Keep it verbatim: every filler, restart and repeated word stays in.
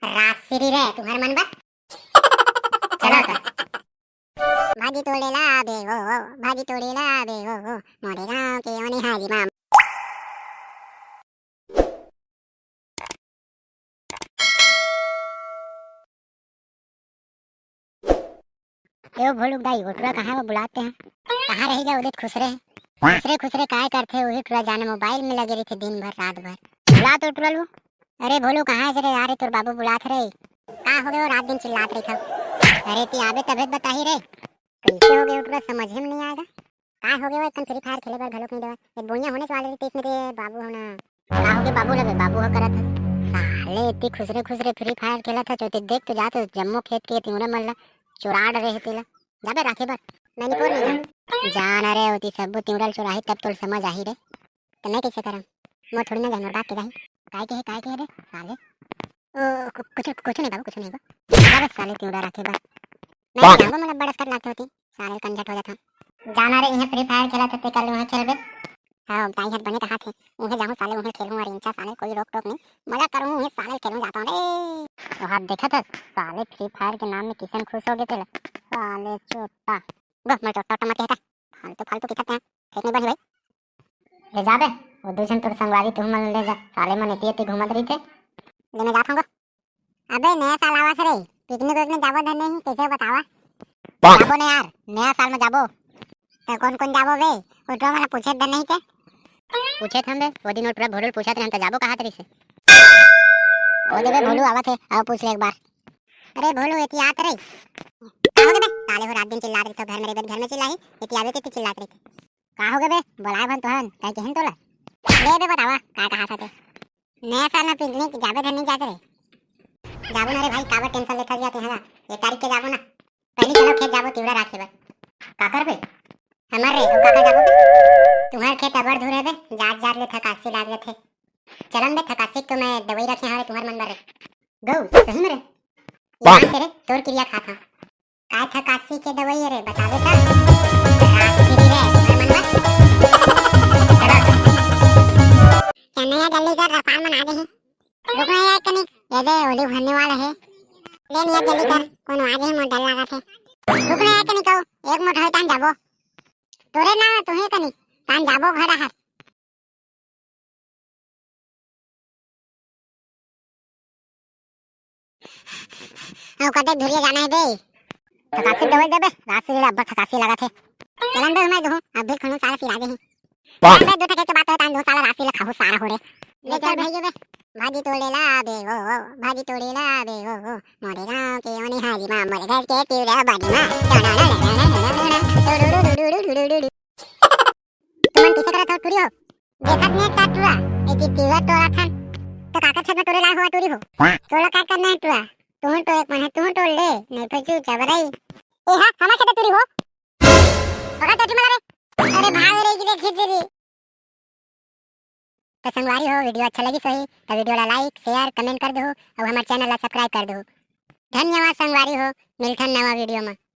राजश्री रे, तुंहर मन बर। चलो तो। भाजी तोड़े ला आबे ओ, ओ, भाजी तोड़े ला आबे ओ, ओ, मोरे गांव के ओने हाजी मामा। ए ओ भोलू दाई, ओ टुरा कहाँ हे, बुलाते हैं? कहाँ रही गा, उदित खुसरे? खुसरे, खुसरे काय करथे, उही टुरा जाने मोबाइल में लगे रहिथे दिन भर, रात भर। बुला तो टुरा लू। अरे भोलू, कहाँ हे रे? आ रे, तोर बाबू बुलात रे। का हो गे ओ, रात दिन चिल्लात रहिथव? अरे ती आबे तभे त बताही रे। कइसे हो गे ओ टुरा, समझे में नइ आय गा। का हो गे ओ, एकन Free Fire खेले बर घलोक नइ देवय। ए बोइया होने वाले रहितिस मेरे बाबू हो ना। का हो गे बाबू लगे, बाबू ह करत हे। साले इतनी खुसरे खुसरे Free Fire खेलत हे, चोती देख तो जात जम्मो खेत के तिंवरा मन ला चुरा डरे हे तेला। जाबे राखे बर। मैं निपोर नहीं जा। जान रे, ओती सबो तिंवरा ल चुराही तब तोल समझ आही रे। त मैं कइसे करम? मोर थोड़ी ना जान, मोर बाप के जाही। काय के हे, काय के हे रे साले? ओ, कु-, कुछ, कुछ नहीं बाबू, कुछ नहीं बा। जाबे साले तिंवरा राखे बर। मैं जाऊंगा, मोला बड़ असकट लागथे ओती। साले कंझट हो जात हूँ। जाना रे, इहे Free Fire खेलत हे, ते कर उहे खेलबे। हाँ, ताई हर बने कहा थे, उहे जाहूँ साले, उहे खेलूँ, अरे इंचा साले कोई रोक टोक नहीं, मजा करूँ, उहे साले खेलूँ जाता हूँ रे। तो हाथ देखा था, साले Free Fire के नाम में किसन खुश हो गए थे। साले चोट्टा। गो, मैं चोट्टा ओट्टा मत कहता, फालतू फालतू की करते हैं, ठीक नहीं बनी भाई। ले जाबे, वो दू झन तोर संगवारी तुम मन ले जा, साले मन एती एती घूमत रहिथे। ले मैं जात हूँ गो। अबे नया साल आवत रे, पिकनिक उकनिक जाबो धन नहीं, कइसे बतावा? जाबो ने यार, नया साल में जाबो। त कोन कोन जाबो बे? ओ टुरा मन पूछे धन नहीं ते। पूछे थम बे, वो दिन ओ टुरा भोलू पूछत रहे, हम त जाबो कहत रहिसे। ओ देबे भोलू आवत हे, आओ पूछ ले एक बार। अरे भोलू, एती आत रे। का हो गे बे? साले हो रात दिन चिल्लात रहिथो, घर में रे घर में चिल्लाही, एती आबे ते चिल्लात रहिथे। का हो गे बे? बोलाए भन तोहन, तय केहन तोला? ले बे बतावा, का कहा था ते? नया साल में पिकनिक जाबे धर नहीं जात रे। जाबो ना रे भाई, काबर टेंशन लेथस गा तेहा? एक तारीख के जाबो ना। पहली चलो खेत जाबो तिवरा राखे बर। काकर बे? हमर रे, ओ काकर जाबो बे? तुम्हर खेत अबर दूर हे बे, जात जात ले थकासी लाग जथे। चलन बे, थकासी के तो मैं दवाई रखे हवे तुम्हर मन बर रे। गौ, सही में रे? ईमान से रे, तोर किरिया खात हंव। का थकासी के दवाई हे रे, बताबे त? राजगिरी रे, हमर मन बर। चलो। चल न यार, जल्दी कर, रपार मन आ जाही। रुक ना यार कनिक, ये दे, होली भरने वाला हे। ले न यार, जल्दी कर, कोनो आ जाही, मोर डर लागत हे। रुक ना यार कनिक, अउ एक मोट होय तान जाबो। तोरे ना, तुहे कनिक, तान जाबो घर आहर। अउ कतेक धुरिया जाना हे बे? थकासी दवाई देबे, राजगिरी अब्बड़ थकासी लागत हे। चलन बे, मैं दूहूं, अब भी खनू साला पिला देही। चलन बे, दू ठके के बात हे, तान दू साला राजगिरी ला खाहू सारा हो रे। ले चल भाई बे, भाजी तोड़े ला बे, ओ, ओ, भाजी तोड़े ला बे, ओ, ओ, मोरे गांव के ओने हाजी मां, मोरे घर के तिवरा बाड़ी मां। तुमन कइसे करत हव टूरी हो? देखत नइ का टूरा, ए जी तिवरा टोरा थन। त काकर खेत में टोरे लाए हो टूरी हो? तोला का करना हे टूरा? तुहूं टोरे के मन हे, तुहूं टोर ले, नहीं तो चुपचाप रही। ए हा, हमर खेत टूरी हो? पकड़ तो मला रे। अरे भाग रे, की देख खींच रे। त संगवारी हो, video अच्छा लगिस होही, त video ला like, share, comment कर देहू, अउ हमर channel ला subscribe कर देहू। धन्यवाद संगवारी हो, मिलथन नवा video में।